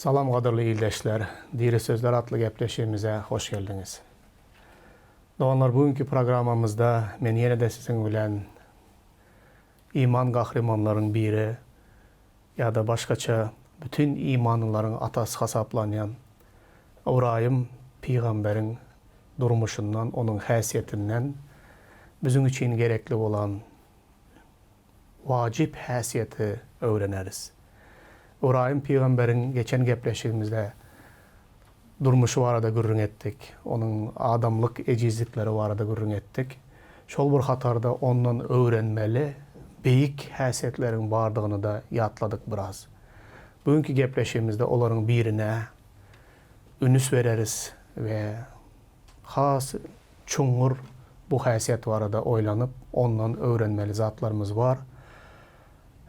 Salam gadyrly ildeşler, Diri sözler atly gepleşigimize hoş geldiňiz. Doganlar bu günki programmamyzda men ýene-de siziň bilen iman gahrymanlaryň biri ýa-da başgaça bütin imanlylaryň atasy hasaplanýan Ybraýym pygamberiň durmuşyndan, onuň häsiýetinden biziň üçin gerekli bolan wajyp häsiýeti öwreneris. Ybraýym pygamberiň geçen gepleşigimizde durmuşy barada gürrüň etdik, onuň adamlyk ejizlikleri barada gürrüň etdik. Şol bir hatarda ondan öwrenmeli beýik häsiýetleriň bardygyny-da ýatladyk biraz. Bu günki gepleşigimizde olaryň birine ünüs bereris we has çuňňur bu häsiýet barada oýlanyp, ondan öwrenmeli zatlarymyz bar.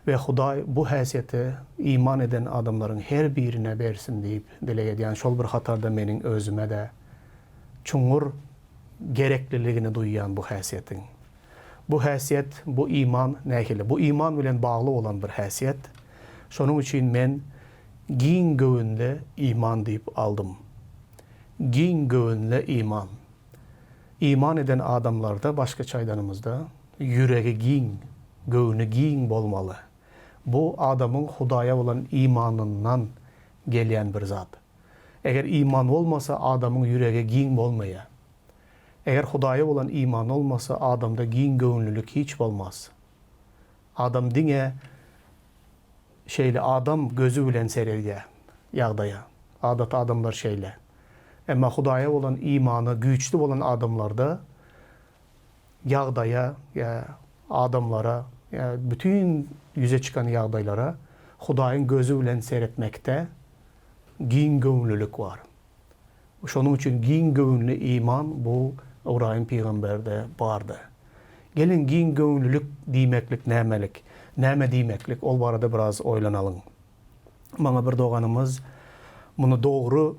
We Hudaý bu häsiýeti iman eden adamlaryň her birine bersin diýip dileg edýän. Şol bir hatarda meniň özüme-de çuňňur gerekliligini duýýan bu häsiýetiň. Bu häsiýet, bu iman nähili? Bu iman bilen bagly bolan bir häsiýet. Şonuň üçin men giň göwünli iman diýip aldym. Giň göwünli iman. Iman eden adamlarda, başgaça aýdanymyzda, ýüregi giň, göwni giň bolmaly. Bu adamyň Hudaýa bolan imanyndan gelýän bir zat. Eger iman bolmasa, adamyň ýüregi giň bolmaýar. Eger Hudaýa bolan iman bolmasa, adamda giň göwünlilik hiç bolmaz. Adam diňe şeýle adam gözi bilen seredýär ýagdaýa. Adaty adamlar şeýle. Emma Hudaýa bolan imany güýçli bolan adamlarda ýagdaýa ýa adamlara ýa bütin ýüze çykan ýagdaýlara Hudaýyň gözi bilen seretmekde giň göwünlilik bar. Şonuň üçin giň göwünli iman bu Ybraýym pygamberde bardy. Geliň giň göwünlilik diýmeklik nämelik? Näme diýmeklik? Ol barada biraz oýlanalyň. Maňa bir doganymyz muny dogry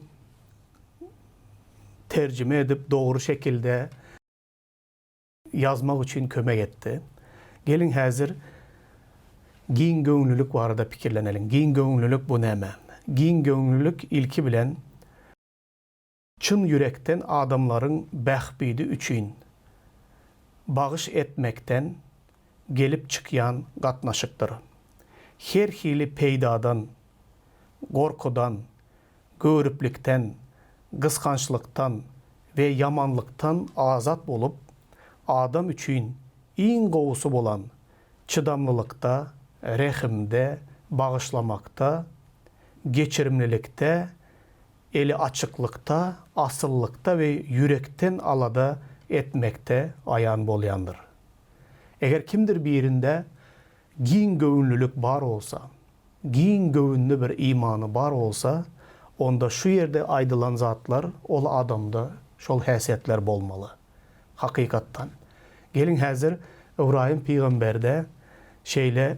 terjime edip, dogry şekilde ýazmak üçin kömek etdi. Geliň häzir giň göwünlilik barada pikirleneliň. Giň göwünlilik bu näme? Giň göwünlilik ilki bilen çyn ýürekden adamlaryň bähbidi üçin bagyş etmekden gelip çykýan gatnaşykdyr. Her hili peýdadan, gorkudan, göriplikden, gysgançlykdan we ýamanlykdan azat bolup, adam üçin iň gowusy bolan çydamlylykda, rehimde, bagyşlamakda, geçirimlilikde, eli açyklykda, asyllykda we ýürekden alada etmekde aýan bolýandyr. Eger kimdir birinde giň göwünlilik bar bolsa, giň göwünli bir imany bar bolsa, onda şu ýerde aýdylan zatlar ol adamda şol häsiýetler bolmaly. Hakykatdan. Geliň häzir Ybraýym pygamberde şeýle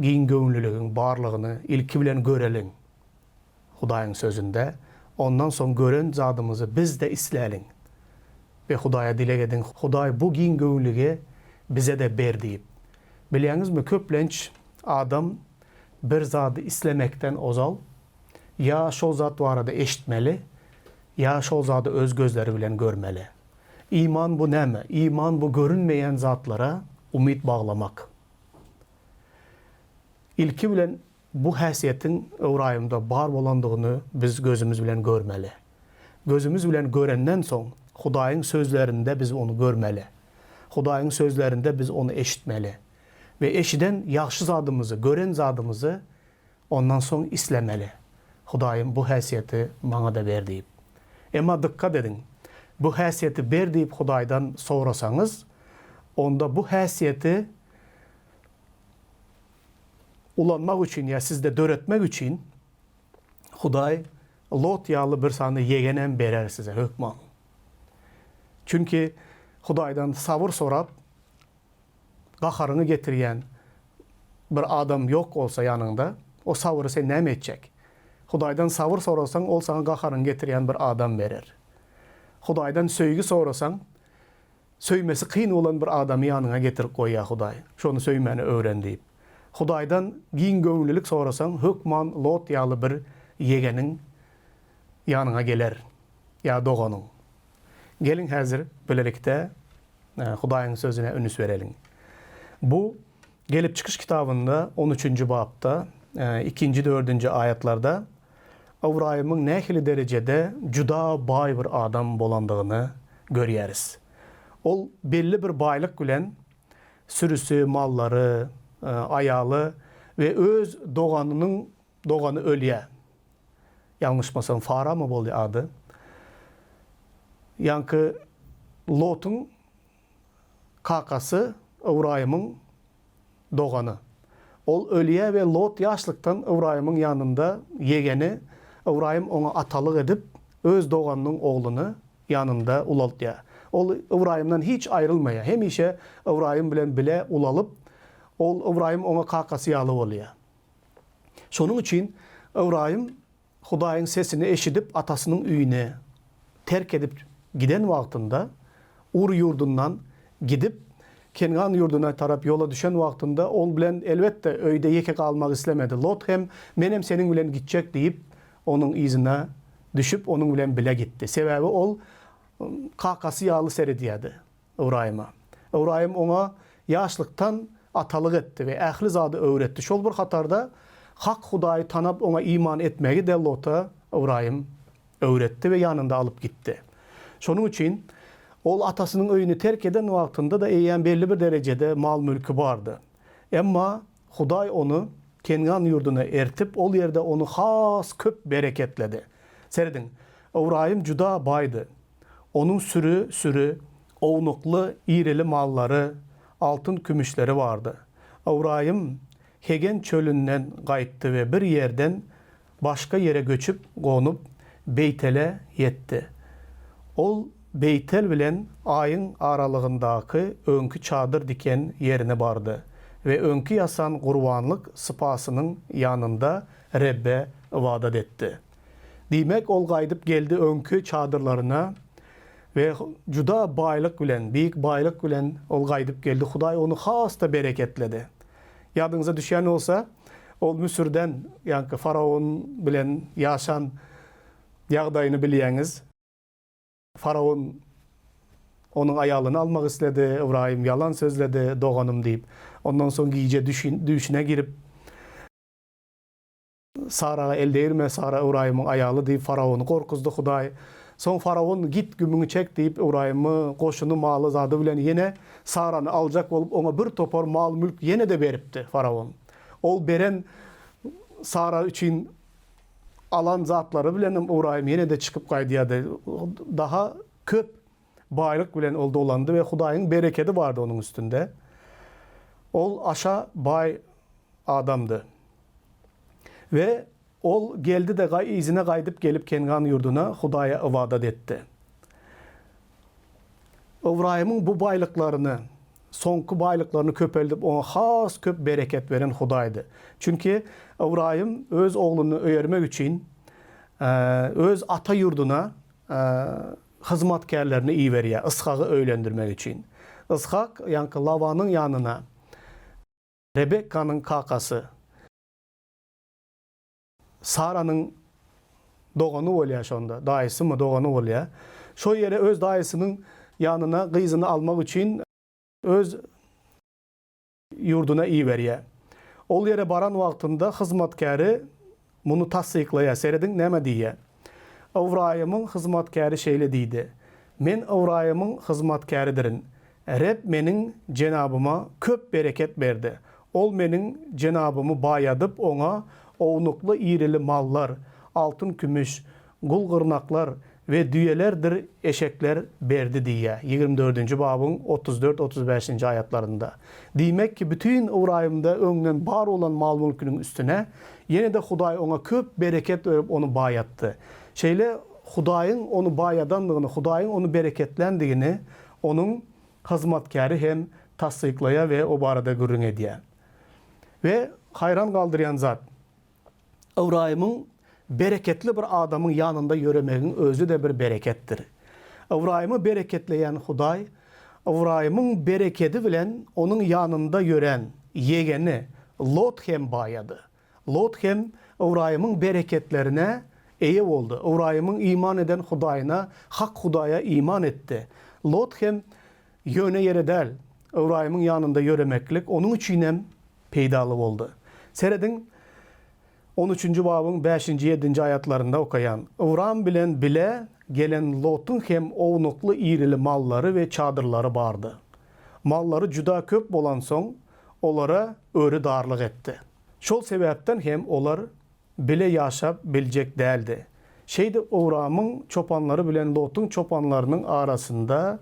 giň göwünliligiň barlygyny ilki bilen göreliň Hudaýyň sözünde, ondan soň gören zadymyzy biz-de isläliň we Hudaýa dileg ediň, Hudaý bu giň göwünligi bize-de ber diýip. Bilýäňizmi, köplenç adam bir zady islemekden ozal ýa şol zat barada eşitmeli, ýa şol zady öz gözleri bilen görmeli. Iman bu näme? Iman bu görünmeýän zatlara umyt baglamak. Ilki bilen bu häsiýetiň Ybraýymda bar bolandygyny biz gözümiz bilen görmeli. Gözümiz bilen görenden soň, Hudaýyň sözlerinde biz ony görmeli. Hudaýyň sözlerinde biz ony eşitmeli. We eşiden ýagşy zadymyzy, gören zadymyzy ondan soň islemeli. Hudaýym bu häsiýeti maňa-da ber diýip. Emma dykgat ediň, bu häsiýeti ber diýip Hudaýdan sorasaňyz, onda bu häsiýeti ulanmak üçin ýa sizde döretmek üçin Hudaý Lot ýaly bir sany ýegenem berer size hökman. Çünki Hudaýdan sabyr sorap, gaharyňy getirýän bir adam ýok bolsa ýanyňda, o sabyry sen näme etjek? Hudaýdan sabyr sorasaň, ol saňa gaharyňy getirýän bir adam berer. Hudaýdan söýgi sorasaň, söýmesi kyn bolan bir adamy ýanyňa getirip goýýar Hudaý. Şony söýmäni öwren diýip. Hudaýdan giň göwünlilik sorasaň, hökman Lot ýaly bir. ýegeniň ýanyňa geler ýa doganyň. Geliň häzir bilelikde Hudaýyň Sözüne ünüs bereliň. Bu Gelip çykyş kitabynda on üçünji bapda ikinji dördünji aýatlarda Ybraýymyň nähili derejede juda baý bir adam bolandygyny görýäris. Ol belli bir baýlyk bilen sürüsi, mallary, aýaly we öz doganynyň dogany ölýär. Ýalňyşmasam Faramy boldy ady. Ýaňky Lotuň kakasy Ybraýymyň dogany. Ol ölýär we Lot ýaşlykdan Ybraýymyň ýanynda ýegeni, Ybraýym oňa atalyk edip, öz doganynyň ogluny ýanynda ulaltýar. Ol Ybraýymdan hiç aýrylmaýar. Hemişe Ybraýym bilen bile ulalyp, ol Ybraýym oňa kakasy ýaly bolýar. Şonuň üçin Ybraýym Hudaýyň sesini eşidip atasynyň öýüni terk edip giden wagtynda, Ur ýurdundan gidip, Kengan ýurduna tarap ýola düşen wagtynda ol bilen, elbetde, öýde ýeke galmak islemedi. Lot hem, Menem seniň bilen gitjek diýip, onuň yzyna düşüp, onuň bilen bile gitdi. Sebäbi ol kakasy ýaly seredýärdi. Ybraýyma. Ybraýym oňa ýaşlykdan atalyk etdi we ähli zady öwretdi. Şol bir hatarda hak Hudaýy tanap oňa iman etmegi-de Lota Ybraýym öwretdi we ýanynda alyp gitdi. Şonuň üçin ol atasynyň öýüni terk eden wagtynda-da eýýäm belli bir derejede mal-mülki bardy. Emma Hudaý ony Kengan ýurduna ertip, ol ýerde ony has köp bereketledi. Serediň, Ybraýym juda baýdy. Onuň süri-süri, ownukly, irili mallary, altyn-kümüşleri bardy. Ybraýym Hegen çölünden gaýtdy we bir ýerden başga ýere göçüp gonup, Beýtele ýetdi. Ol Beýtel bilen Aýyň aralygyndaky öňki çadyr diken ýerine bardy we öňki ýasan gurbanlyk sypasynyň ýanynda Rebbe ybadat etdi. Diýmek, ol gaýdyp geldi öňki çadyrlaryna we juda baýlyk bilen, beýik baýlyk bilen ol gaýdyp geldi. Hudaý ony has-da bereketledi. Ýadyňyza düşýän bolsa, ol Müsürden, ýaňky faraon bilen ýaşan ýagdaýyny bilýäňiz. Faraon onuň aýalyny almak isledi, Ybraýym ýalan sözledi, doganym diýip. Ondan soň gije düýşüne girip, Saraga el degirme, Sara Ybraýymyň aýaly diýip, faraony gorkuzdy Hudaý. Soň faraon, Git, gümüňi çek diýip, Ybraýymy goşuny, maly, zady bilen ýene Sarany aljak bolup, oňa bir topar mal-mülk ýene-de beripdi faraon. Ol beren Sara üçin alan zatlary bilenem Ybraýym ýene-de çykyp gaýdýardy. Daha köp baýlyk bilen ol dolandy we Hudaýyň berekedi bardy onuň üstünde. Ol aşa baý adamdy. We ol geldi-de yzyna gaýdyp gelip Kengan ýurduna Hudaýa ybadat etdi. Ybraýymyň bu baýlyklaryny, soňky baýlyklaryny köpeldip oňa has köp bereket beren Hudaýdy. Çünki Ybraýym öz ogluny öýermek üçin öz ata ýurduna hyzmatkärlerini iberýär, Yshagy öýlendirmek üçin. Yshak ýaňky Lawanyň ýanyna Rebekkanyň kakasy, Saranyň dogany bolýar şonda, daýysymy, dogany bolýar. Şo ýere öz daýysynyň ýanyna gyzyny almak üçin öz ýurduna iberýär. Ol ýere baran wagtynda hyzmatkäri muny tassyklaýar. Serediň, näme diýýär. Ybraýymyň hyzmatkäri şeýle diýdi, Men Ybraýymyň hyzmatkäridirin. Reb meniň jenabyma köp bereket berdi. Ol meniň jenabymy baýadyp, oňa ownukly-irili mallar, altyn-kümüş, gul-gyrnaklar we düýelerdir eşekler berdi diýýär, 24-nji babyň 34, 35-nji aýatlarynda. Diýmek ki, bütin Ybraýymda öňden bar bolan mal-mülküniň üstüne ýene-de Hudaý oňa köp bereket berip, ony baýatdy. Şeýle Hudaýyň ony baýadandygyny, Hudaýyň ony bereketländigini onuň hyzmatkäri hem tassyklaýar we o barada gürrüň edýär. We haýran galdyrýan zat, Ybraýymyň bereketli bir adamyň ýanynda ýöremegiň özi-de bir bereketdir. Ybraýymy bereketleýän Hudaý, Ybraýymyň berekedi bilen onuň ýanynda ýörän ýegeni Lot hem baýady. Lot hem. Ybraýymyň bereketlerine eýe boldy. Ybraýymyň iman eden Hudaýyna, hak Hudaýa iman etdi. Lot hem ýöne ýere däl, Ybraýymyň ýanynda ýöremeklik onuň üçinem peýdaly boldy. Serediň, on üçünji babyň bäşinji, ýedinji aýatlarynda okaýan, Ybram bilen bile gelen Lotuň hem ownukly-irili mallary we çadyrlary bardy. Mallary juda köp bolansoň, olara öri darlyk etdi. Şol sebäpden hem olar bile ýaşap biljek däldi. Şeýdip, Ybramyň çopanlary bilen Lotuň çopanlarynyň arasynda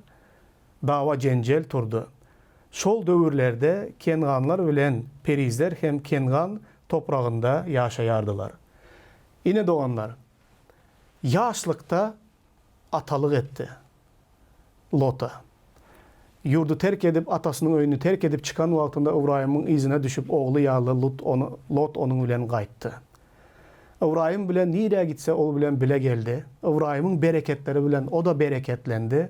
dawa-jenjel turdy. Şol döwürlerde kenganlar bilen perizler hem Kengan topragynda ýaşaýardylar. Ine, doganlar, ýaşlykda atalyk etdi Lota. Ýurdy terk edip, atasynyň öýüni terk edip çykan wagtynda Ybraýymyň yzyna düşüp, ogly ýaly Lut ony, Lot onuň bilen gaýtdy. Ybraýym bilen nirä gitse, ol bilen bile geldi. Ybraýymyň bereketleri bilen o-da bereketlendi.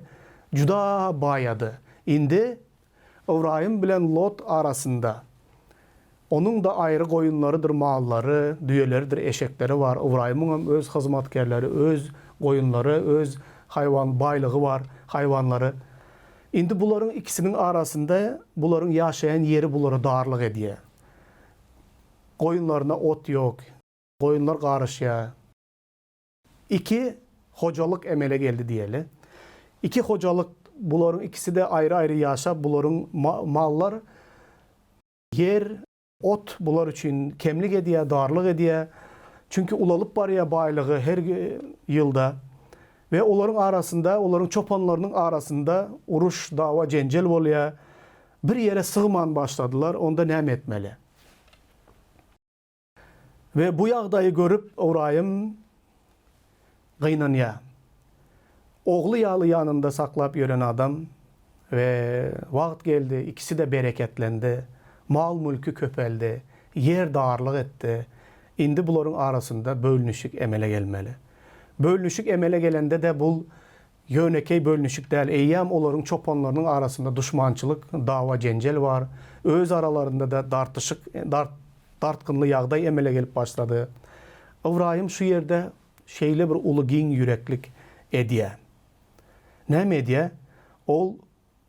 Juda baýady. Indi Ybraýym bilen Lot arasynda, onuň-da aýry goýunlarydyr mallary, düýeleridir eşekleri bar, Ybraýymyňam öz hyzmatkärleri, öz goýunlary, öz haýwan baýlygy bar, haýwanlary. Indi bularyň ikisiniň arasynda bularyň ýaşaýan ýeri bulara darlyk edýär. Goýunlaryna ot ýok, goýunlar garyşýar. Iki hojalyk emele geldi diýeli. Iki hojalyk bularyň ikisi-de aýry-aýry ýaşap bularyň mallar ýer, ot bular üçin kemlik edýär, darlyk edýär. Çünki ulalyp barýar baýlygy her ýylda. We olaryň arasynda, olaryň çopanlarynyň arasynda uruş, dawa, jenjel bolýar. Bir ýere sygman başladylar, onda näme etmeli? We bu ýagdaýy görüp Ybraýym gynanýar. Ogly ýaly ýanynda saklap ýören adam we wagt geldi, ikisi-de bereketlendi, mal-mülki köpeldi, ýer darlyk etdi. Indi bularyň arasynda bölünişik emele gelmeli. Bölünişik emele gelende-de bul Ýönekeý bölünişik däl, eýýäm olaryň çopanlarynyň arasynda duşmançylyk, dawa-jenjel bar. Öz aralarynda-da dartyşyk, dartgynly ýagdaý emele gelip başlady. Ybraýym şu ýerde şeýle bir uly giň ýüreklik edýär. Näme edýär? Ol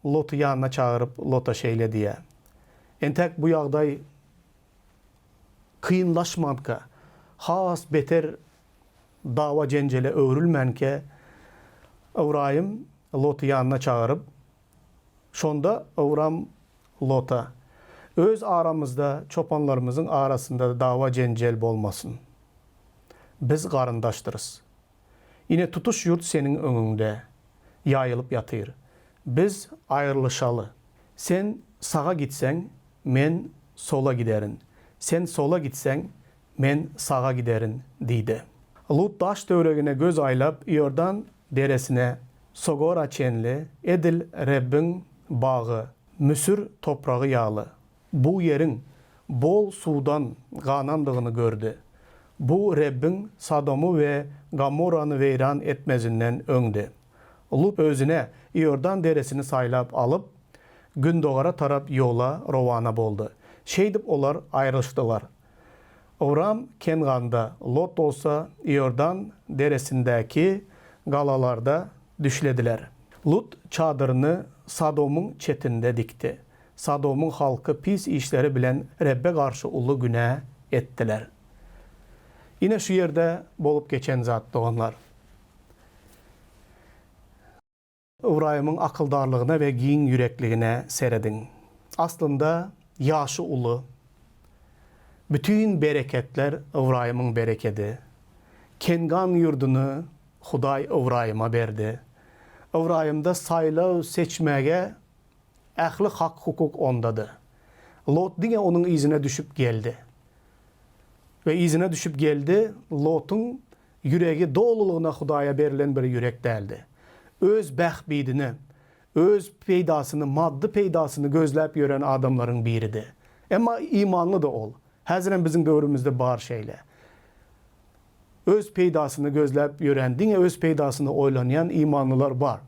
Loty ýanyna çagyryp, Lota şeýle diýýär, Entäk bu ýagdaý kynlaşmanka, has beter dawa-jenjele öwrülmänkä, Ybraýym Loty ýanyna çagyryp, Şonda Ybram Lota, Öz aramyzda, çopanlarymyzyň arasynda dawa-jenjel bolmasyn. Biz garyndaşdyrys. Ine, tutuş ýurt seniň öňüňde ýaýylyp ýatyr. Biz aýrylyşaly. Sen saga gitseň, men sola giderin. Sen sola gitseň, Men saga giderin diýdi. Lut daş-töweregine göz aýlap, Iordan deresine, Sogora çenli, edil Rebbiň bagy, Müsür topragy ýaly, bu ýeriň bol suwdan ganandygyny gördi. Bu Rebbiň Sodomy we Gomorrany weýran etmezinden öňdi. Lut özüne Iordan deresini saýlap alyp, gündogara tarap ýola rowana boldy. Şeýdip olar aýrylyşdylar. Ybram Kenganda, Lot bolsa Iordan deresindäki galalarda düşlediler. Lut çadyryny Sodomyň çetinde dikdi. Sodomyň halky pis işleri bilen Rebbe garşy uly günä etdiler. Ine şu ýerde bolup geçen zat, doganlar. Ybraýymyň akyldarlygyna we giň ýürekligine serediň. Aslynda, ýaşy uly. Bütin bereketler Ybraýymyň berekedi. Kengan ýurduny Hudaý Ybraýyma berdi. Ybraýymda saýlaw seçmäge ähli hak-hukuk ondady. Lot diňe onuň yzyna düşüp geldi. We yzyna düşüp geldi, Lotuň Ýüregi dolulygyna Hudaýa berlen bir ýürek däldi. Öz bähbidini, öz peýdasyny, maddy peýdasyny gözläp ýören adamlaryň biridi. Emma imanlydy ol. Häzirem biziň döwrümizde bar şeýle. Öz peýdasyny gözläp ýören, diňe öz peýdasyny oýlanýan imanlylar bar.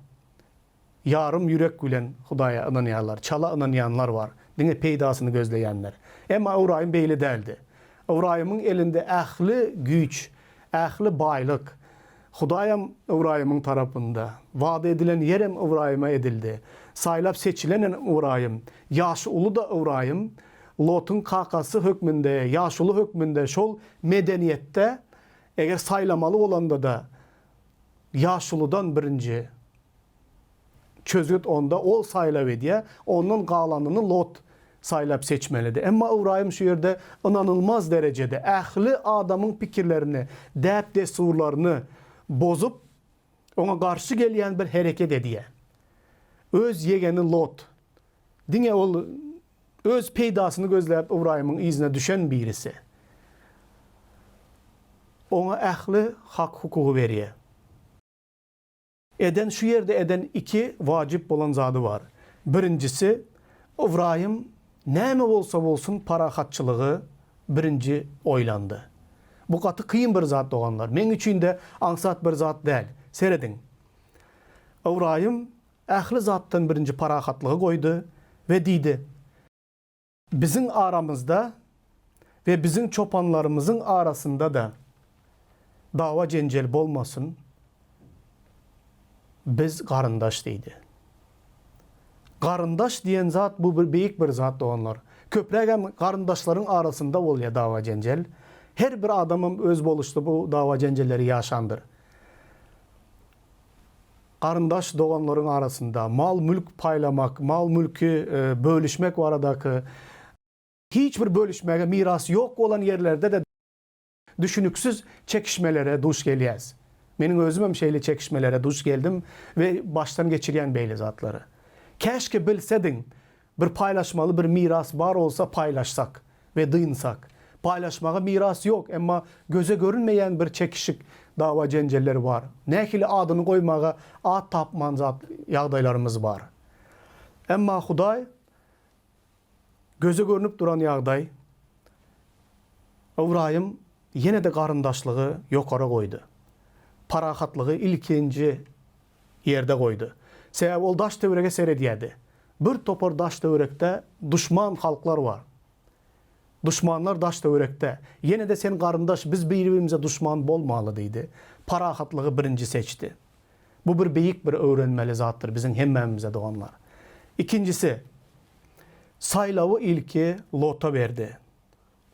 Ýarym ýürek bilen Hudaýa ynanýarlar, çala ynanýanlar bar, diňe peýdasyny gözleýänler. Emma Ybraýym beýle däldi. Ybraýymyň elinde ähli güýç, ähli baýlyk. Hudaýam Ybraýymyň tarapynda. Wada edilen ýerem Ybraýyma edildi. Saýlap seçilenem Ybraýym. Ýaşy uly-da Ybraýym. Lotuň kakasy hökmünde, ýaşuly hökmünde şol medeniýetde eger saýlamaly bolanda-da ýaşuludan birinji Çözgüt onda ol saýlaw edýär, ondan galanyny Lot saýlap seçmelidi. Emma Ybraýym şu ýerde ynanylmaz derejede ähli adamyň pikirlerini, däp-dessurlaryny bozup, oňa garşy gelýän bir hereket edýär. Öz ýegeni Lot, diňe ol öz peýdasyny gözläp Ybraýymyň yzyna düşen birisi, oňa ähli hak-hukugy berýär. Eden şu ýerde eden iki wajyp bolan zady bar. Birinjisi, Ybraýym näme bolsa bolsun parahatçylygy birinji oýlandy. Bu gaty kyn bir zat doganlar. Meň üçin-de aňsat bir zat däl. Serediň. Ybraýym ähli zatdan birinji parahatlygy goýdy we diýdi. Biziň aramyzda we biziň çopanlarymyzyň arasynda-da dawa-jenjel bolmasyn, biz garyndaş diýdi. Garyndaş diýen zat bu bir beýik bir zat doganlar. Köprägem garyndaşlaryň arasynda bolýar dawa-jenjel. Her bir adamam öz boluşly bu dawa-jenjelleri ýaşandyr. Garyndaş doganlaryň arasynda mal-mülk paýlamak, mal-mülki bölüşmek baradaky hiç bir bölüşmäge miras ýok bolan ýerlerde-de düşüniksiz çekişmelere duş gelýäs. Meniň özümem şeýle çekişmelere duş geldim we başdan geçirýän beýle zatlary. Käşki bilsediň, Bir paýlaşmaly bir miras bar bolsa paýlaşsak we dynsak. Paýlaşmaga miras ýok, emma göze görünmeýän bir çekişik, dawa-jenjeller bar. Nähili adyny goýmaga at tapman zat ýagdaýlarymyz bar. Emma Hudaý göze görnüp duran ýagdaý Ybraýym ýene-de garyndaşlygy ýokary goýdy. Parahatlygy ilkinji ýerde goýdy. Sebäbi ol daş-töwerege seredýärdi. Bir topar daş-töwerekde duşman halklar bar. Duşmanlar daş-töwerekde. Ýene-de sen garyndaş, biz bir-birimize duşman bolmaly diýdi. Parahatlygy birinji seçdi. Bu bir beýik bir öwrenmeli zatdyr biziň hemmämize doganlar. Ikinjisi, saýlawy ilki Lota berdi.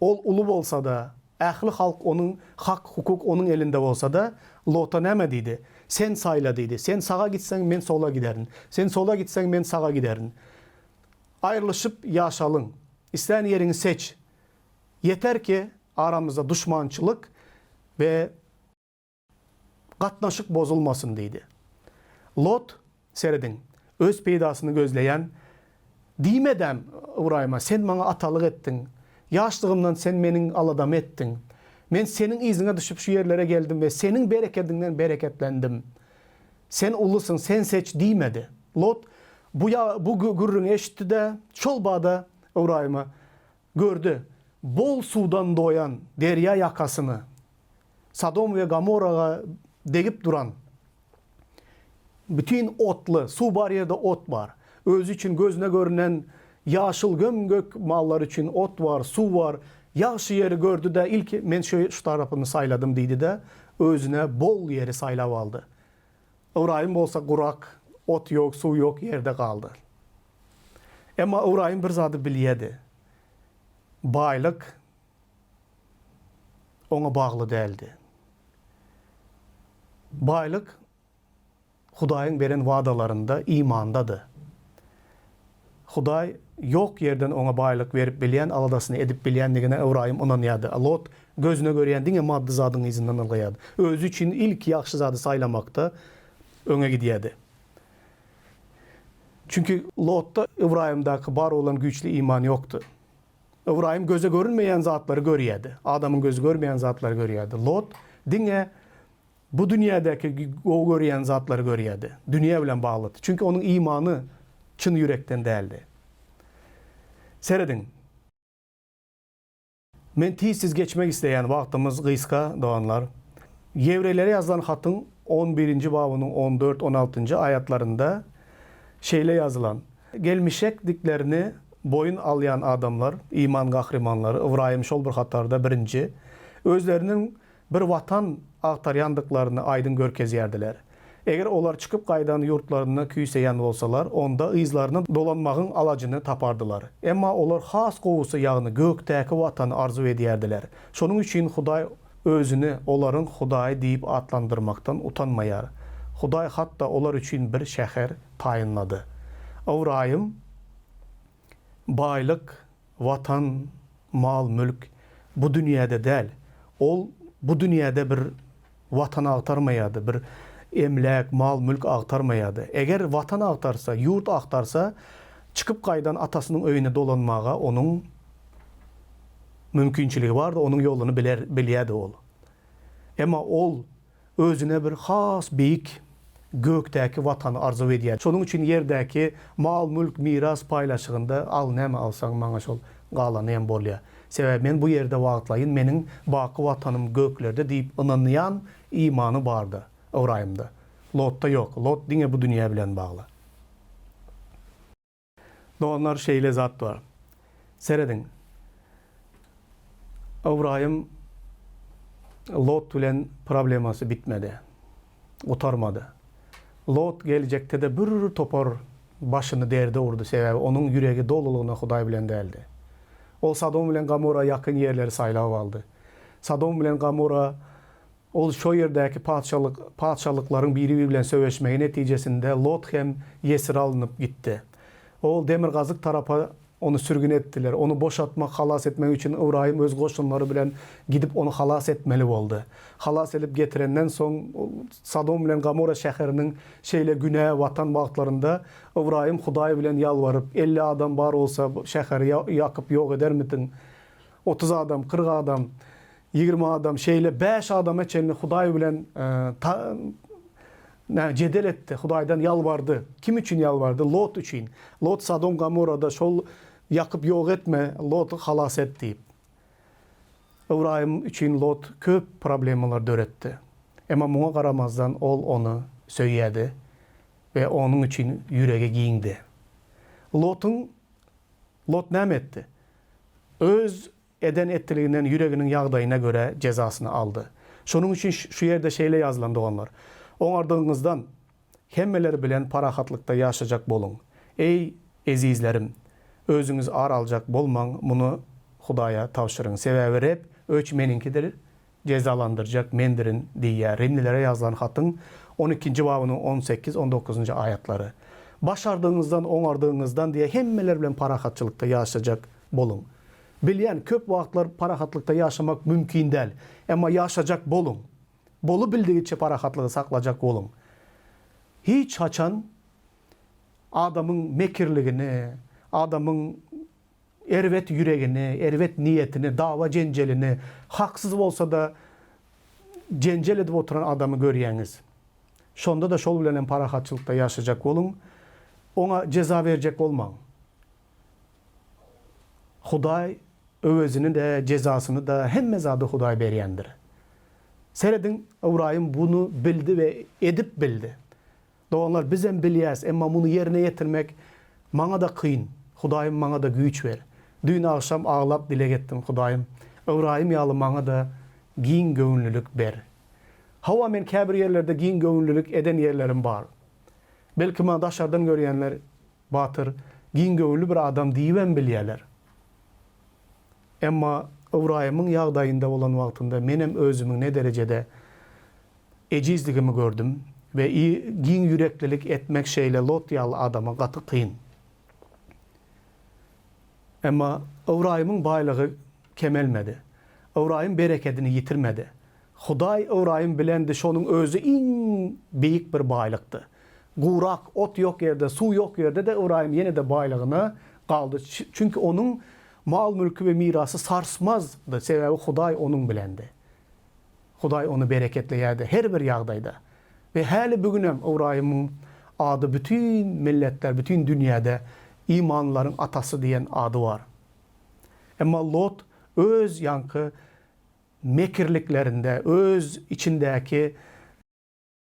Ol uly bolsa-da, ähli halk onuň, hak-hukuk onuň elinde bolsa-da, Lota näme diýdi? Sen saýla diýdi. Sen saga gitseň, men sola giderin. Sen sola gitseň, men saga giderin. Aýrylyşyp ýaşalyň. Islän ýeriňi seç. Ýeter ki, aramyzda duşmançylyk we. Gatnaşyk bozulmasyn diýdi. Lot, serediň, öz peýdasyny gözleýän diýmedem Ybraýyma, sen maňa atalyk etdiň, ýaşlygymdan sen meniň aladamy etdiň. Men seniň yzyňa düşüp şu ýerlere geldim we seniň berekediňden bereketlendim. Sen ulusyň, sen seç diýmedi. Lot bu bu gürrüňi eşitdi-de, şol bada Ybraýyma gördi, bol suwdan doýan derýa ýakasyny, Sodom we Gomoraga degip duran bütin otly, suw bar ýerde ot bar. Özi üçin gözüne görünen ýaşyl göm-gök mallar üçin ot bar, suw bar. Ýagşy ýeri gördi-de, ilki men şu şu tarapyny saýladym diýdi-de, özüne bol ýeri saýlap aldy. Ybraýym bolsa gurak, ot ýok, suw ýok ýerde galdy. Emma Ybraýym bir zady bilýärdi. Baýlyk oňa bagly däldi. Baýlyk Hudaýyň beren wadalarynda, imandady. Hudaý ýok ýerden oňa baýlyk berip bilýän, aladasyny edip bilýändigine Ybraýym ynanýardy. Lot gözüne görýän diňe maddy zadyň yzyndan ylgaýardy. Özi üçin ilki ýagşy zady saýlamakda öňe gidýärdi. Çünki Lotda Ybraýymdaky bar bolan güýçli iman ýokdy. Ybraýym göze görünmeýän zatlary görýärdi. Adamyň gözi görmeýän zatlary görýärdi. Lot diňe bu dünýädäki gowy görýän zatlary görýärdi. Dünýä bilen baglydy. Çünki onuň imany çyn ýürekden däldi. Serediň. Men tizsiz geçmek isleýän, wagtymyz gysga, doganlar. Ýewreýlere ýazylan hatyň on birinji babynyň on dört, on altynjy aýatlarynda şeýle ýazylan, Gelmişekdiklerini. boýun alýan adamlar, iman gahrymanlary, Ybraýym şol bir hatarda birinji, özleriniň bir watan agtarýandyklaryny aýdyň görkezýärdiler. Eger olar çykyp gaýdan ýurtlaryny küýseýän bolsalar, onda yzlaryna dolanmagyň alajyny tapardylar. Emma olar has gowusy, ýagny gökdäki watany arzuw edýärdiler. Şonuň üçin Hudaý Özüni olaryň Hudaýy diýip atlandyrmakdan utanmaýar. Hudaý hatda olar üçin bir şäher taýynlady. Ybraýym baýlyk, watan, mal-mülk bu dünýäde däl. Ol bu dünýäde bir watan agtarmaýardy, bir emläk, mal-mülk agtarmaýardy. Eger watan agtarsa, ýurt agtarsa, çykyp gaýdan atasynyň öýüne dolanmaga onuň mümkinçiligi bardy, onuň ýoluny biler, bilýärdi ol. Emma ol özüne bir has beýik gökdäki watany arzuw edýär. Şonuň üçin ýerdäki mal-mülk, miras paýlaşygynda al näme alsaň maňa şol galany hem bolýar. Sebäbi men bu ýerde wagtlaýyn meniň baky watanym göklerde diýip ynanýan imany bardy Ybraýymda. Lotda ýok. Lot diňe bu dünýä bilen bagly. Doganlar şeýle zat bar. Serediň. Ybraýym Lot bilen problemasy bitmedi. Gutarmady. Lot geljekde-de bir topar başyny derde urdy, sebäbi onuň ýüregi dolulygyna Hudaý bilen däldi. Ol Sodom bilen Gomora ýakyn ýerleri saýlap aldy. Sodom bilen Gomora Ol şo ýerdäki patyşalyk patyşalyklaryň biri-biri bilen söweşmegi netijesinde Lot hem ýesir alnyp gitdi. Ol demirgazyk tarapa ony sürgün etdiler. Ony boşatmak, halas etmek üçin Ybraýym öz goşunlary bilen gidip ony halas etmeli boldy. Halas edip getirenden soň Sodom bilen Gomora şäheriniň şeýle günä batan wagtlarynda Ybraýym Hudaý bilen ýalbaryp, 50 adam bar bolsa şäheri ýakyp ýok edermidiň? 30 adam, 40 adam. 20 adam, şeýle bäş adama çenli Hudaý bilen nä jedel etdi, Hudaýdan ýalbardy. Kim üçin ýalbardy? Lot üçin. Lot Sodom Gomorrada şol ýakyp ýok etme, Loty halas et diýip. Ybraýym üçin Lot köp problemalar döretdi. Emma muňa garamazdan ol ony söýýärdi we onuň üçin ýüregi giňdi. Lotuň Lot näme etdi? Öz Eden etdiliginden ýüreginiň ýagdaýyna görä jezasyny aldy. Şonuň üçin şu ýerde şeýle ýazylan, doganlar, oňardygyňyzdan hemmeler bilen parahatlykda ýaşajak boluň. Eý, ezizlerim, özüňiz ar aljak bolmaň, muny Hudaýa tabşyryň. Sebäbi Reb, Öç meniňkidir, jezalandyrjak mendirin diýýär. Rimlilere ýazylan hatyň on ikinji babynyň on sekiz, on dokuzynjy aýatlary. Başardygyňyzdan, oňardygyňyzdan diýýär, hemmeler bilen parahatçylykda ýaşajak boluň. Bilýän, köp wagtlar parahatlykda ýaşamak mümkin däl. Emma ýaşajak boluň. Bolubildigiçe parahatlygy saklajak boluň. Hiç haçan adamyň mekirligini, adamyň erbet ýüregini, erbet niýetini, dawa-jenjelini, haksyz bolsa-da jenjel edip oturan adamy görýäňiz. Şonda-da şol bilen hem parahatçylykda ýaşajak boluň. Oňa jeza berjek bolmaň. Hudaý öwezini-de, jezasyny-da, hemme zady Hudaý berýändir. Serediň, Ybraýym buny bildi we edip bildi. Doganlar, bizem bilýäs, emma muny ýerine ýetirmek maňa-da kyn. Hudaýym maňa-da güýç ber. Düýn agşam aglap dileg etdim, Hudaýym, Ybraýym ýaly maňa-da giň göwünlilik ber. Hawa, men käbir ýerlerde giň göwünlilik eden ýerlerim bar. Belki maňa daşardan görýänler Batyr, giňgöwünli bir adam diýibem bilýärler. Emma Ybraýymyň ýagdaýynda bolan wagtynda menem özümiň ne derejede ejizligimi gördüm we giň ýüreklilik etmek şeýle Lot ýaly adama gaty kyn. Emma Ybraýymyň baýlygy kemelmedi. Ybraýym berekedini ýitirmedi. Hudaý Ybraýym bilendi, şonuň özi iň beýik bir baýlykdy. Gurak, ot ýok ýerde, suw ýok ýerde-de Ybraýym ýene-de baýlygyna galdy, çünki onuň mal-mülki we mirasy sarsmazdy, sebäbi Hudaý onuň bilendi. Hudaý ony bereketleýärdi her bir ýagdaýda. We häli bu günem Ybraýymyň ady bütin milletler, bütin dünýäde imanlylaryň atasy diýen ady bar. Emma Lot öz ýaňky mekirliklerinde, öz içindäki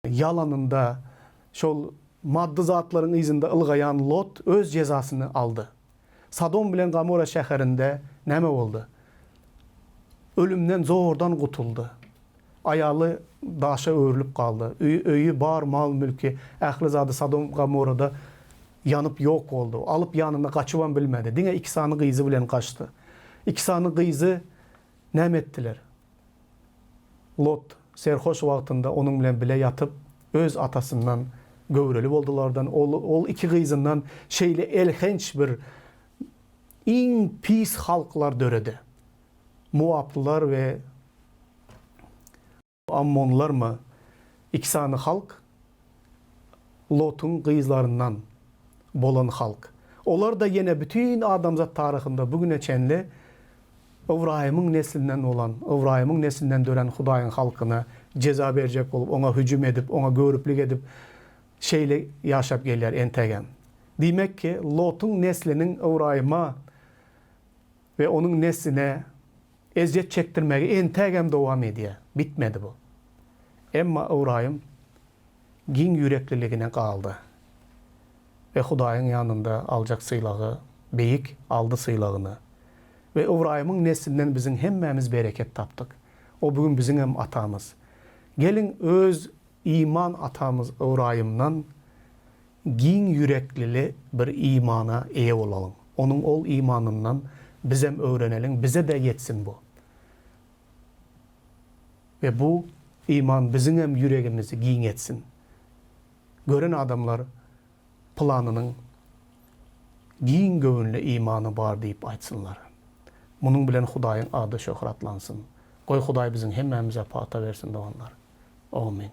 ýalanynda, şol maddy zatlaryň yzynda ylgaýan Lot öz jezasyny aldy. Sodom bilen Gomorra şäherinde näme boldy? Ölümden zordan gutuldy. Aýaly daşa öwrülip galdy. Öýi, bar mal-mülki, ähli zady Sodom, Gomorrada ýanyp ýok boldy. Alyp ýanyna gaçybam bilmedi. Diňe iki sany gyzy bilen gaçdy. Iki sany gyzy näme etdiler? Lot serhoş wagtynda onuň bilen bile ýatyp, öz atasyndan göwreli boldulardan, ol, ol iki gyzyndan şeýle elhenç bir iň pis halklar döredi. Moablylar we Ammonlarmy, iki sany halk, Lotuň gyzlaryndan bolan halk. Olar-da ýene bütin adamzat taryhynda bu güne çenli Ybraýymyň neslinden bolan, Ybraýymyň neslinden dörän Hudaýyň halkyna jeza berjek bolup, oňa hüjüm edip, oňa göriplik edip, şeýle ýaşap gelýär entegem. Diýmek ki, Lotuň nesliniň Ybraýyma we onuň nesline ezýet çekdirmegi entägem dowam edýär. Bitmedi bu. Emma Ybraýym giň ýürekliligine galdy we Hudaýyň ýanynda aljak sylagy beýik, aldy sylagyny. We Ybraýymyň neslinden biziň hemmämiz bereket tapdyk. O bu gün biziňem atamyz. Geliň öz iman atamyz Ybraýymdan giň ýüreklili bir imana eýe bolalyň. Onuň ol imanyndan bizem öwreneliň, bize-de ýetsin bu. We bu iman biziňem ýüregimizi giň etsin. Gören adamlar pylanynyň giň göwünli imany bar diýip aýtsynlar. Munuň bilen Hudaýyň ady şöhratlansyn. Goý Hudaý biziň hemmämize pata bersin doganlar. Omyn.